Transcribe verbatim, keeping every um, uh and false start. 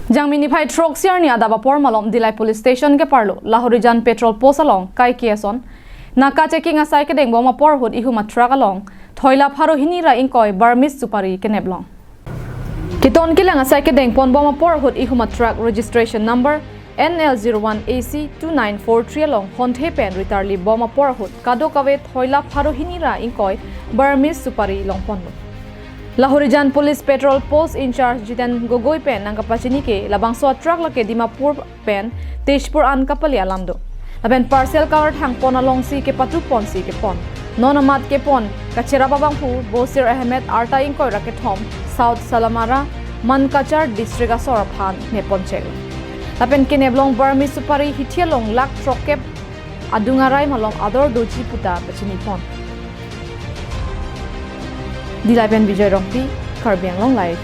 Jangmi niphai throksi arni adap apor malom Dillai Police Station keparlo Lahorijan Patrol Post along kaike ason naka checking asai kedeng bom apor ahut ihum a-truck along thoila pharo hini ra ingkoi Burmese supari kenep long. Keton kelang asai kedeng pon bom apor ahut ihum a-truck registration number N L zero one A C two nine four three along honthe pen ritarli bom apor ahut kadokave thoila pharo hini ra ingkoi Burmese supari longponlo. Lahorijan Police Patrol Post in-charge Jiten Gogoi pen nangkapachini ke labangso a-truck lake Dimapur pen Tezpur an kapale alam do. Lapen parcel cover thangpon alongsi kepatu ponsi kepon. Non amat kepon kacherap abangphu Bosir Ahmed arta ingkoi ra kethom South Salamara, Mankachar district asor aphan neponchek. Lapen kenep long Burmese supari hithi along lakh throkkep adung arai malom ador doji puta pachini pon. Dillai pen Bijoy Rongpi, Karbi Anglong Live.